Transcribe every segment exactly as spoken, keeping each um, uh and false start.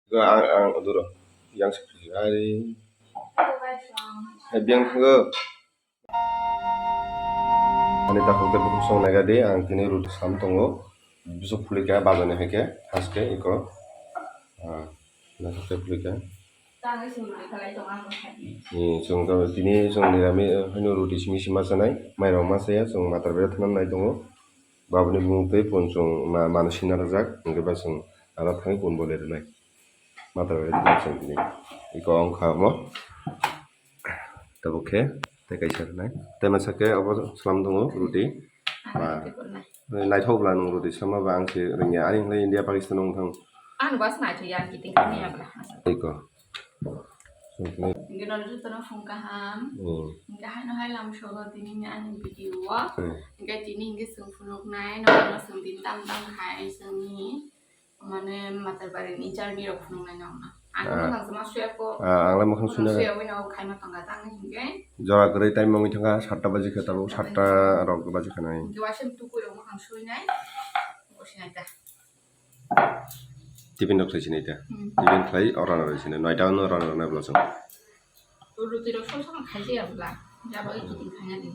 Ang, ang, duro. Yang se phai ari. Hai, biyang thango. Ani takhuk tei bukhuk song naiga di, ang tini roti sam tongo. Bwswk phulika bazar ni hai khe, haste iko. Ah, naithok tei phulika. Tangwi swngrwui khalai tongo ang bwkhani. Ni, chwng to tini chwng nirami, eh, haino roti simi sima chanai, mairok ma chaya, chwng matar bera thangna nai tongo. Babuni bumung tei pun chwng ma-, mano sina rwjak, hwnkhe ba chwng aro thangwi pun bo le rwnai. Matar bera thangwi chwng tini. Iko wng kha omo. Tabuk khe tei kaisa rwnai. Tei masa khe obo swlam tongo roti. Ba, naithok bwla nwng roti swlama ba ang se rwngya. Ani hwnlai India Pakistan wng thang. Ang bas naithok ya, kiting kami ya bwla. Iko. Hingke nono jotono phung kaham. Hmm. Hingke haino hai lam sogo tini ni ani video o. Hmm. Hingke tini hingke chwng phunuknai, nono chwng tini tam tam khai chwngni mane Matarbari ni journey rok phunuknai nono. Ang ah, bwkhang se ma suya ko. Ah, ang le bwkhang suina. Suya wino khai ma tongka tang hingke. Jora kwrwi time wngwi thangka, satta baji khe tabuk, satta rok baji khe nai. Hingke waisa tukui rok bwkhang suinai. Bo sinai ta. Tiffin rok khlai sinai ta. Hmm. Tiffin khlai, o rana rwi sinai. Noita no rana rwnai bwla chwng. Roti rok song song khai ya bwla. Jaba oi kiting khai ya din.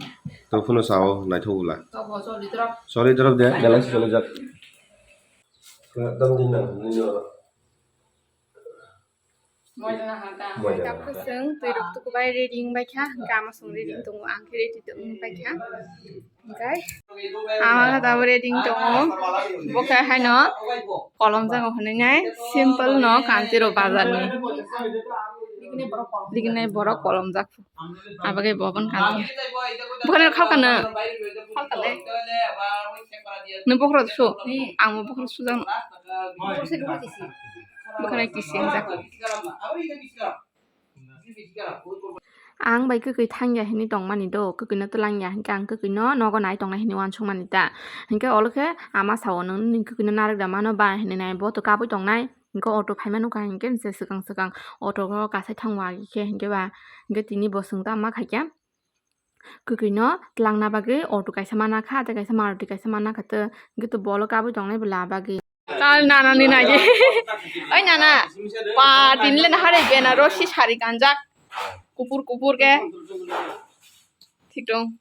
To phuno sao, naithok bwla. To bo choli drop. Choli drop de, balance choli jak. Dam din na, nini oro. Moja na hata. Moja na hata. Tapos chwng twi rok tuku bai ready wng bai kha, hwnkhe ama chwng ready wng tongo, ang khe ready wng bai kha. Hwnkhe ama khe tabuk ready wng tongo. Bo khe haino kolom jago hwnwi nai, simple no kanti rok bazar ni. Liginai borok kolom jak. Abagwi bo bono kanti. Bokhorok khao kano? Khao kale. Nung bokhorok su? Ang bo bokhorok sujak no. Bokhorok kisi wng jak. Ang bai kwkwi thangya hinwi tongmani do, kwkwino twlangya hinkhe ang kwkwino nogo nai tongnai hinwi uansukmani ta. Hinkhe olo khe ama sao, "Nwng nini kwkwino narwk da mano ba?" hinwi nai, bo to kabui tongnai. Hinkhe auto phaima nukha hinkhe se swkang swkang auto o kasai thango agi khe hinkhe ba hinkhe tini bo swngta ma khaikhe kwkwino twlangna bagwi auto kaisa mana kha tei kaisa Maruti kaisa mana kha tei hinkhe to bolo kabui tongnai bwla bagwi. Tal nana ni nai. Oi nana. Pa tini le nahare bena rosi sari kanjak. Kupur kupur ke. Thik dong.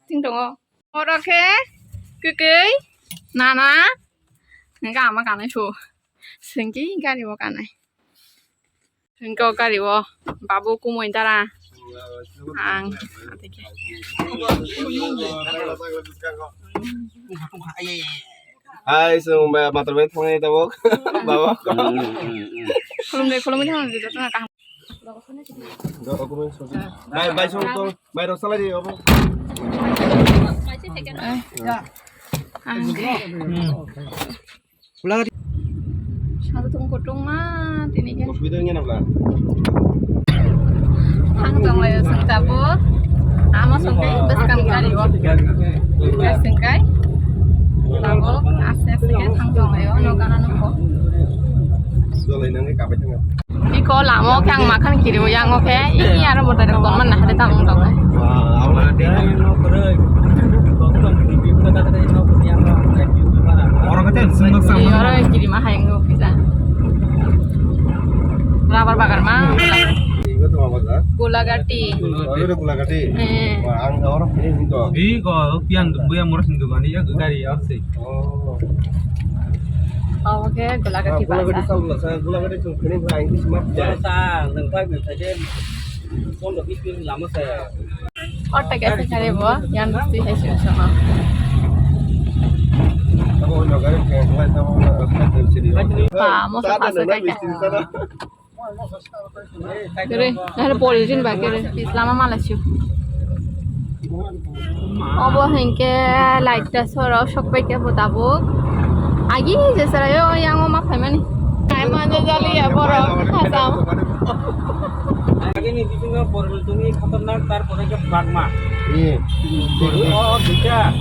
Thik dong o. Oro khe kwkwi nana. Hwnkhe ama kanai su. Swngki gari o kanai. Hwnkhe o gari o babu kumui dara. Ang. Hai, sung ba matar bai thongai tabok. Baba. Khulumde khulumde thang di jotna kaham. Bai, bai, song, song. Bai, rok salai di, obo. Eh, ya. Ang de. Sadu tong kotong ma, tini ke. Hospital ni na bla. Ang tong layo sung tabo. Amo sung ke, bas kam kari wo. Bas sung kai. Tabo, aste aste ke thang tong layo, no kana no ko. Jolai nang ke kapai thang. Iko lamo khe ang makhan kiriwi yango khe, ini aro motai rok tongma nahare tamung tong. Oro khe tei sumlok sa. Oro kirima hayung kisa. Rabar bagar ma. Golagati. Oro Golagati. Eh. Ang oro khe hinto. Iko pian buya moro sing dugani ya gari arsi. Oh. Oke, Golagati bahasa. Golagati sal bahasa, Golagati chung kene ba English map ja. Sa, nang pai pai je. Pondro bis minute lama saya. Otta kaisa kare bo, yan basti hai sing sama. Tabo no gari ke, tabo no gari ke. Pa, mo sa pasa kai. Kere, nahar pori jin ba kere, lama mala siu. Obo hingke light ta soro sok pai ke bo tabuk. Agi je sara yo yang o ma phaimani. Kai manja jali ya borok, khasam. Agi ni bisingo borok tungwi khatarnak, tarpore ke bagma. Iya. O, o, duita.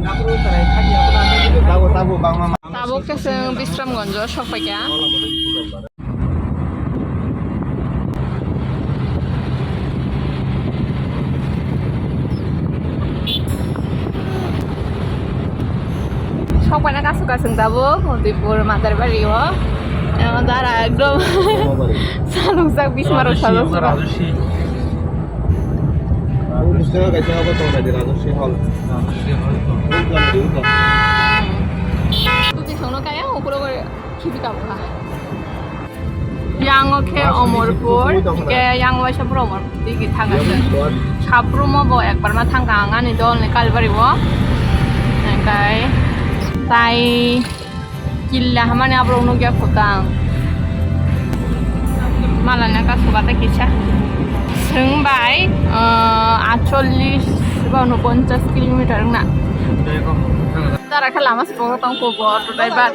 Napru tarai khadi apa namanya? Tabu, tabu, bagma. Tabuk ke seng Bisramganjo sok pai ke. Sok paina kasu kasung tabuk, Udaipur Matarbari o. Ara ekdom salongjak, bismarok salongjak. Rajarsi. Ang bwskango kaisa abo tong naidi, Rajarsi Hall. Rajarsi Hall tong. Twi songno kaya, ukuro khibi tabukha. Yang o khe Omorpur, ke yang waisa pura Omorpur tigi thangkha. Saprumo bo ekbar ma thangkha ang ani dol ni Kalbari o. Hingkai tai killa hamani aborok nukya kho kang. Malana ka suka ta kisa. Seng bai, ah, atchollis ba unoponchas kilometer na. Tara khe lama siporo tong kho bo auto driver.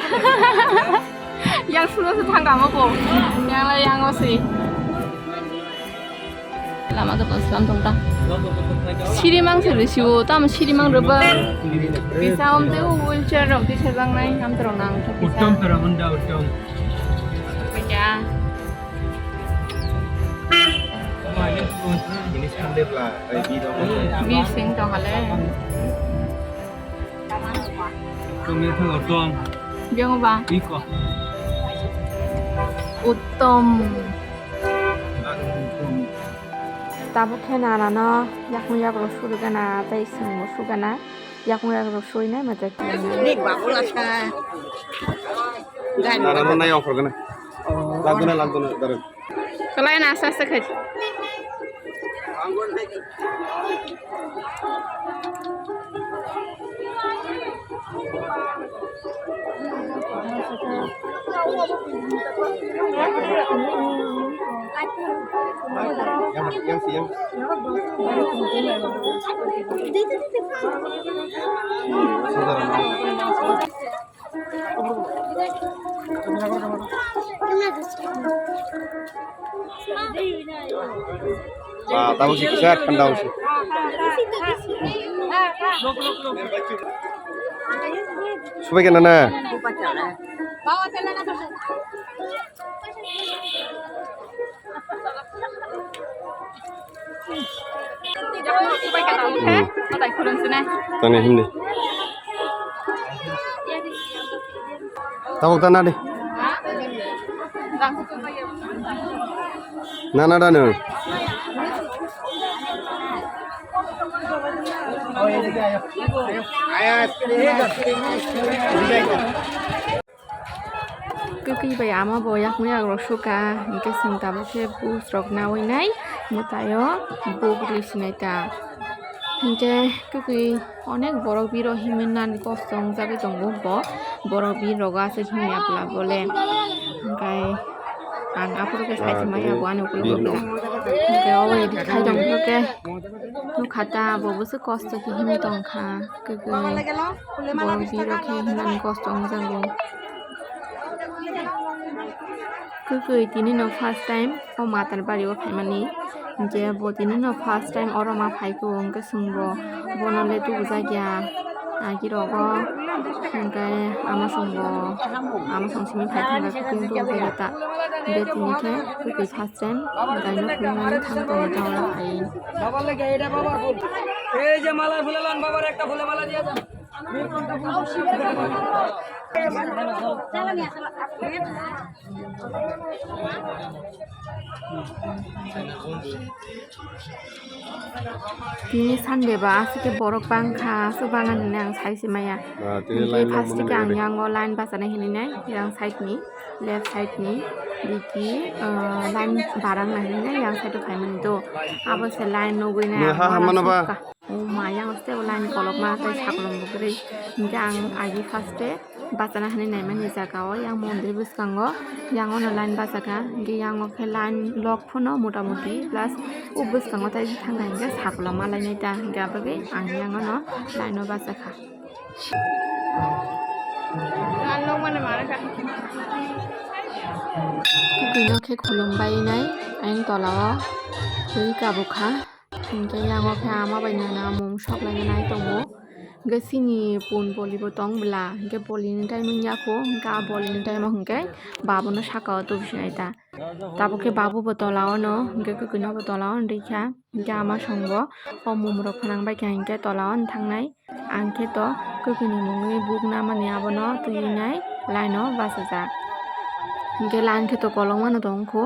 Yang sulo se thang kamo ko. Yang la yang o se. Lama to tong slam tong ta. Sirimang se risibo, tam sirimang reba. Bisa om te wheelchair rok di sebang nai, ham terong nang. Uttom pera bunda uttom. Baca. Ini sandep lah, kayak gitu. Bir sing tong hale. Tumi phano tong. Biang ba? Iko. Uttom. Tabuk khe nana no yakung yakrok suru gana tei swngo su gana yakung yakrok sui nai ma tei. Ni babu la sa. Nana no nai offer gana. Lagdona, lagdona, darang. Kalai na asa asa khai. Yang, yang sih, yang. Saudara mau. Ah, tahu sih, saya kan tahu sih. Supaya kena na. Hmm. Tani hindi. Tabuk ta nadi. Nana danu. Kwkwi bai ama bo yakung yakrok suka, hinkhe chwng tabuk khe bus rok nawi nai mwtaio buk rwi sinai ta. Hinkhe kwkwi onek borok biro himwi nani kosto wngjagwi tongo bo, borok bir rogo aswk himya bwla bole. Hinkhe ang aphuru khe sai se maya bo ani ukuluk bwla. Hinkhe obo edit khai tong phuru khe nukha ta bo bwswk kosto khe himwi tongkha. Kwkwi borok birok khe hinani kosto wngjago. Kwkwi tini no first time o Matar bari o phaimani, hinkhe bo tini no first time oro ma phaikhe, hinkhe chwngbo bono le tubujakya agi rogo, hinkhe ama chwngbo ama chwng simi phai thangkha, kwkwi tubujakya ta, hinkhe tini khe kwkwi first time daino phunuknani thang tongo ta oro phaiwi. এই যে মালায় ফুলে লন বাবার একটা ফুলে মালা দিয়ে দেন। Tini Sunday ba aswk khe borok bangkha, aswk bangkha hinwi ang sai se maya. Ah, tini hinkhe line first rok khe ang yang o line bachana hinwi nai, yang side ni, left side ni, diki, ah, line barang nai hinwi nai, yang side o phaimani do. Abo se line nugwi nai. Nui ha ang hamano ba? Aswk ka. O maya hwste o line kolokma tei sakolom bo kwrwi. Hinkhe ang agi first e bachana hinwi naimani jaga o yang mondir bwskango, yang ono line bachakha, hinkhe yang o khe line lok phano mota moti plus o bwskango tei thangkha hinkhe sakolom ma lainai ta, hinkhe aboni bagwi ang yang ono line o bachakha. Bini khe khulum bai nai ayang tola o twi kabukha. Hinkhe yango khe ama bai nana mung sok laina nai tongo. Hinkhe chini pun boli bo tong bwla. Hinkhe boli ni time wngya kho. Hinkhe a boli ni time o hinkhe babu no saka o tubui sinai ta. Tabuk khe babu bo tola o no. Hinkhe kwkwi no bo tola o no rikha. Hinkhe ama song bo o mung rok phanang bai kha hinkhe tola o no thangnai. Ang khe to kwkwi ni mungwi buk namani abono twi nai line o bachajak. Hingke line khe to kolokma no tongkho,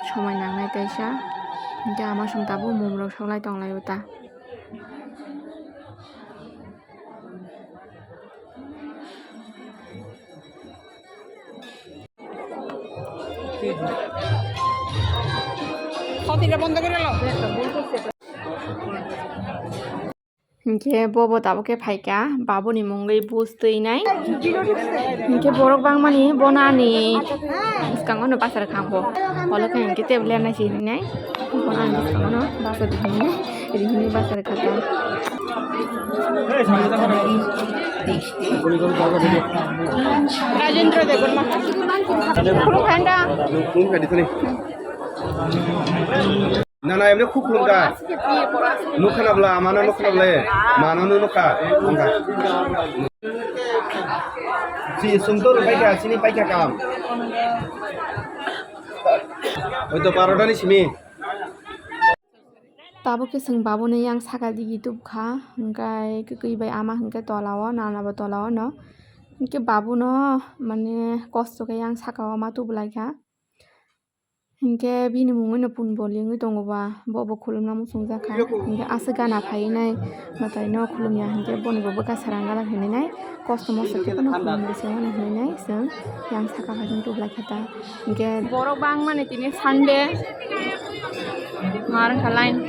somoi nangnai teisa. Hingke ama song tabuk mumrok soklai tonglaio ta. Hinkhe bobo tabuk khe phaikha, babuni mungwi bus twinai. Hinkhe borok bangmani bono ani bwskango no bachar kha bo. Olo khe hinkhe tei lernaisi hinwi nai. Bono ani bwskango no bachar hinwi nai. Rihini bachar kha ta. Rajendra Debbarma. Khulumkha da. Nana emne khub khulumkha. Nukha na bla, mano nukha na bla, mano no nukha. Wngkha. Si sumto rupai kha, sini pai kha kam. Oito barota ni simi. Tabuk khe chwng babuni yang saka digi tubkha, hwnkhe kwkwi bai ama hwnkhe tolao, nana bo tolao no. Hwnkhe babuno mane kosto khe yang saka o ma tubulaikha. Hinkhe bini mungwi no Punboli wngwi tongo ba, bo bo khulumna muchungjak kha. Hinkhe aswk gana phaiwi nai mwtai no khulumya hinkhe boni bo bwkha serang gana hinwi nai kosto mosto khe bono khulumdi se mani hinwi nai chwng yang saka phai tublai kha ta. Hinkhe borok bangmani tini Sunday mar wngkha line.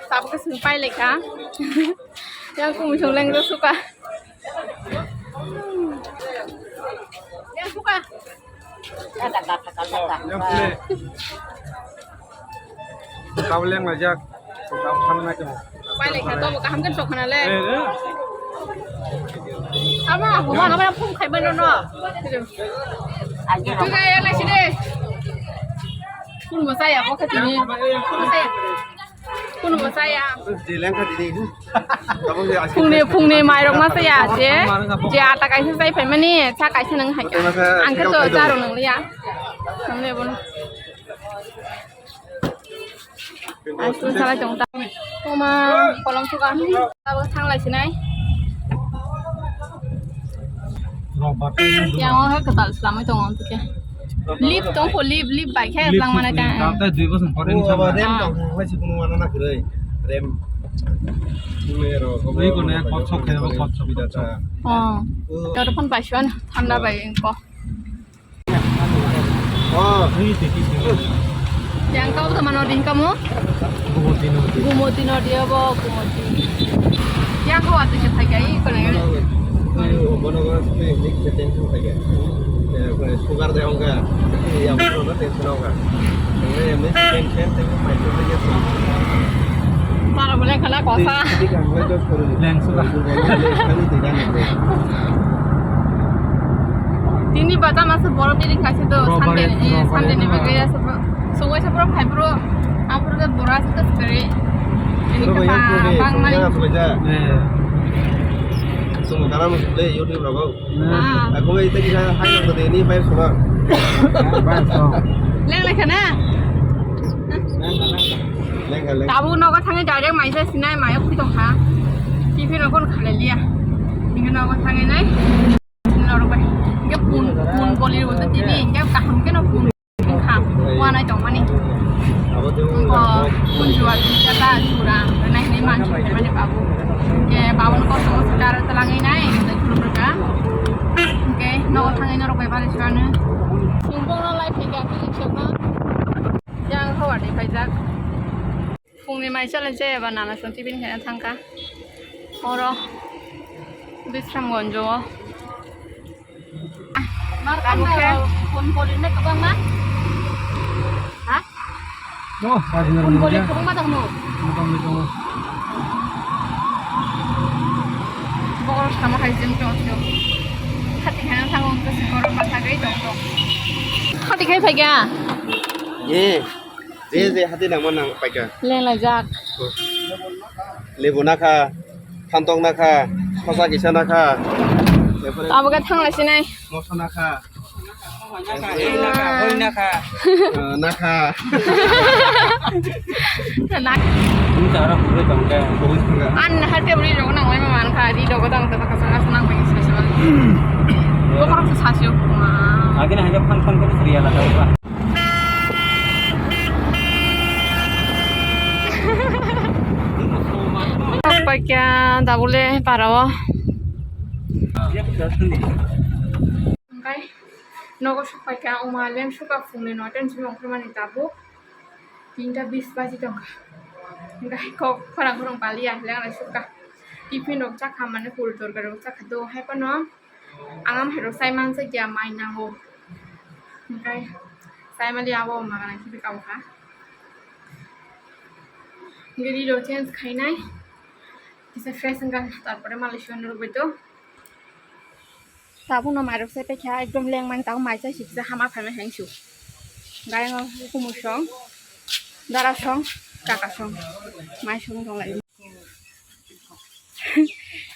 Tabuk khe chwng pailai kha. Yang kung chwng leng rw suka. Yang suka. Tabo leng laijak. Tabo thang nai tong. Pailai kha, tamo kaham khe sok khna le. Eh, eh. Ama, huma, hama phung khai mano no. Twi ga ya lai sini. Phung mo saya, bo kha tini. Phung saya. Kunubo chaya. Di lengkha di di. Phungni, phungni mairok ma chaya je, je ata kaisa chai phaimani, sa kaisa nang hai. Ang khe to charo nang liya. Nang le bono. Ang khe salai tong ta. Oma kolom suka. Abo thanglai sinai. Yang o hai kwtal swlamwi tongo hwnkhe. Lip tongkho, lip, lip bai khe lang mane ta. Tei dui bosor pore ni sabo. Rem tong hai si kunu wana na kwrwi. Rem. Ui kono ya kot sok khe, kot sok, kot sok. Oh. Jotto phone paiswan thanda bai ko. Oh. Yang kau sama nodi kamu? Gumoti nodi. Gumoti nodi abo, Gumoti. Yang kau atu siapa kai, kau nanya. Bono bono sini mix tension kai. Ya, sugar de hoga. Ya, bono tension hoga. Tension, tension, tension. Para boleh kala kosa. Leng suka. Tini bata masa borok tini kaisa to Sunday ni, Sunday ni bagwi asa bro. Sungwi sa bro phai bro. Aphuru ke bora sa ta sekali. Ini kata bang mani. Sungwi kana mo le YouTube rogo. Ah. Aku itu kita hai ko de ni bai suka. Leng leng kana. Leng leng. Tabu nogo thangwi direct maisa sinai mayo khwi tongkha. Tiffin rok phano khalai liya. Hingke nogo thangwi nai. Norok bai. Hingke pun, pun boli rok tini hingke kaham keno pun wngkha. Wanai tongmani. Wngkha pun juwa tini jata jura. Nai hinui mansi mani babu. Hingke babu no kosto kosto daro talangwi nai. Hingke khulum rwkha. Hingke nogo thangwi norok bai bari suano. Chwng bono lai phaikha khe chwngno. Yang hawar ni phaijak. Phungni mai chalaijak eba nana chwng tiffin khaina thangkha. Oro Bisramganj o. Mar kamo khe phone call ni kwbangma. Ha? Oh, phone call ni kwbangma tongno. Bokol sama hai jeng tong tong. Khati khaina thango khe sikoro pathagwi tong tong. Khati khai phaikha. Ye. Je je hati nangma nang paikha. Leng laijak. Lebu nakha. Khantok nakha, khosa kisa nakha. Abo khe thangla sinai. Moso nakha. Nakha, hoi nakha. Ah, nakha. Nak- Ini cara pura tong khe. An hal te bri rok nang lai ma man kha, ri rok tong ta ka sa nang bai special. Bo khorok sa sasio. Agin hanya phan phan khe sri ala ta. Paikya dabule parao. Hingkai nogo sokpaikha, wngma leng suka phungni noita ni simi ongkhormani tabuk tinta bis baji tongkha. Hingkai kok khorang khorang paliya leng lai suka. Tiffin rok chakha mane puri torkari rok chakha do hai phano. Ang am hai rok chai mansa kya mai nango. Hingkai chai mali abo magana khibi kau kha. Hingke ri rok change khainai. Kisa fresh wngkha, tarpore malai soi norok bai to. Tabuk no mairok chai paikha, ekdom lengmani, tabuk mai chai si kisa hama phaimani hai su. Gayang o kumu song, dara song, kaka song, mai song tong lai.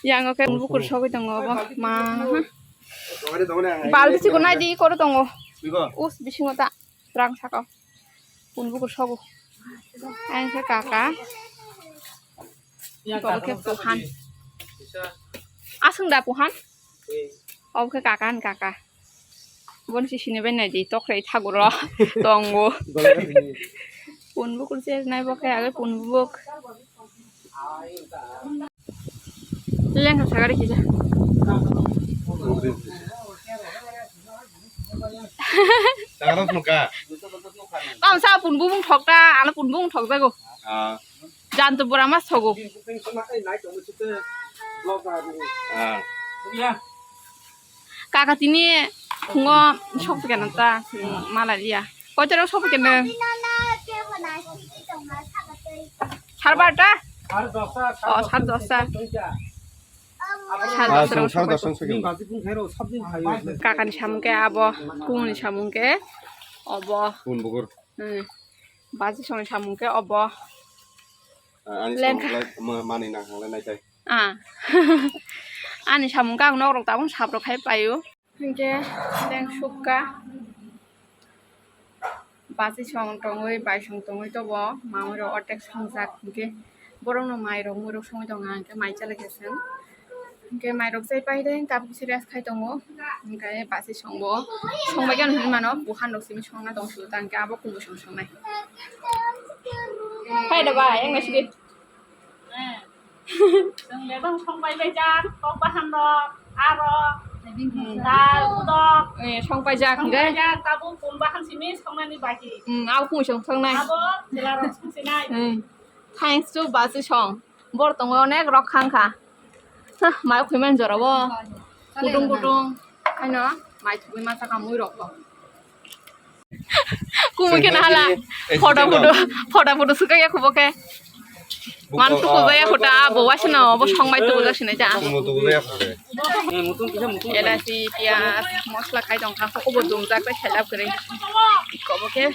Yang o khe bukur sogwi tongo obo, ma. Balti chikon nai di koro tongo. Us bisingo ta. Rang saka. Pun bukur sogo. Ang khe kaka. Iko khe puhan. Asung da puhan? Obo khe kaka ni kaka. Bon si sini bai nai di, tokre thaguro. Tongo. Pun bukur se nai bo khe age pun buk. Lengkha sagari kisa. Tangarok nukha. Kam sa pun bumung thok ta, ano pun bumung thok jago. Ah. Jan to bora mas thogo. Ah. Kaka tini khungo sok kena ta, mala liya. Koitaro sok kena. Sar barta? Oh, sar dosta. Sar dosta. Sar dosta. Kakani samung ke abo, kumuni samung ke obo. Kun bukur. Hmm. Baji songni samung ke obo. Ah, ani lengkha. Samung lai ma-, mani nang hanglai nai tai. Ah. Ani samung kang nok rok tabung sap rok khai paio. Hingke leng sukka. Baji song tongoi, bai song tongoi tobo. Mamui rok ortek songjak hingke borok no mai rok mui rok songoi tongo hingke mai chalai keseng. Hingke mai rok chai pai de tabuk se rest khai tongo. Hingke baji song bo song bai khe hinui mano buhan rok simi songna tong sio ta hingke abo kumu song songnai. Hai da bai, yang nai sidi. Chwng le tong song pai bai jak, kok bahan rok, aro, dal, udok. Eh, song pai jak, song hingke? Pai jak, tabuk kun bahan simi songnani baki. Hmm, abo kung song songnai. Abo chwla rok song sinai. Hmm. Thanks to Baji song. Bor tongo onek rok khang kha. Hah, mai khoi man jora bo. Kutung kutung. Ano, mai thugui ma saka mui rok bo. Kumui khe nahala. Photo photo, photo photo suka ya khubo khe. Man tuku jaya khuta, bo waisa na, bo song bai tuku jak sinai ta. Elachi, piyaj, mosla khai tong kha, koko bo dum jak bai khelap kwrwi. Kobo khe.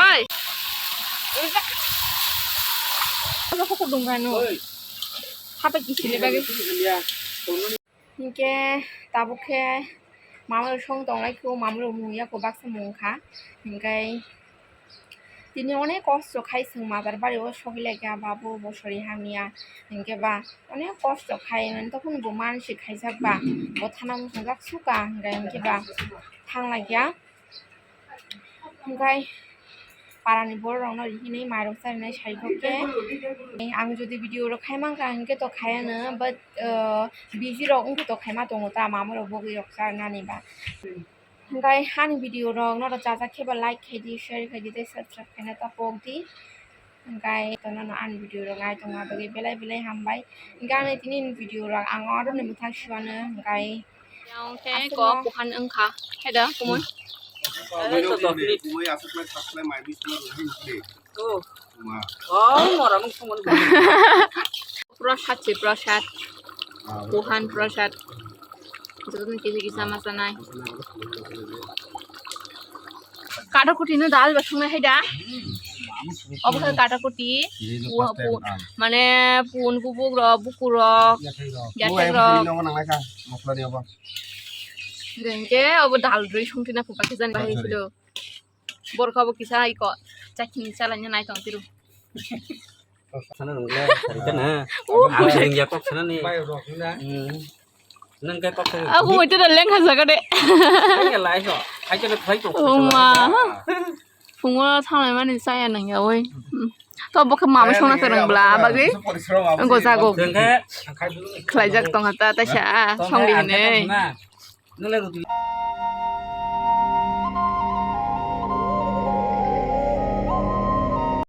Oi. Koko dum kha no. Hapa kisini bagwi. Hinkhe tabuk khe mamui rok song tong lai khe, o mamui rok mung ya khe baksa mung kha. Hinkhe tini onek kosto khai chwng madar bari o sogwi lai kha, babu bo sori hamya. Hinkhe ba onek kosto khai, mane tokoni bo mansi khaijak ba, bo thana muchungjak suka, hinkhe ba thang lai kha. Hingkai parani borok rokno hinwi mairok charinai sai khe. Ang jodi video rok khai mankha hinkhe to khaiano, but, uh, busy rok wngkha to khaima tongo ta, mamui rok bogwi rok charnani ba. Hingkai ani video rok norok chajak khe ba like khaidi, share khaidi tei subscribe khaina ta pokdi. Hingkai tono no ani video rok nai tongma bagwi belai belai hambai. Hingkai ani tini video rok ang oro ni mwthang suano hingkai. Yang khe ko kuhan wngkha. Hai da, kumui. Oh. Oh, mora mung kumui. Prasad se prasad. Kuhan prasad. Jotono kisi kisa masanai. Kadok kutino dal basung hai da. Obo khe kata kuti. Mane pun kubuk rok, buku rok, jathek rok. Hingke obo dal rwi songtina kupa khe jani bahai silo. Borok obo kisa iko chakini chalanya nai tong tiru. Sana nung le, sarikana. Uh. Ang sering ya kok sana ni. Hmm. Nang kok sana. Aku itu dah lengkha jaga de. Kaya lai so. Aja le khlai tong. Uma. Phungo thanglai mani chaya nang ya oi. To bo khe mama songna kwrwng bla bagwi. Go jago. Khlaijak tong ta ta sa songdi hinwi. Nang le ruti.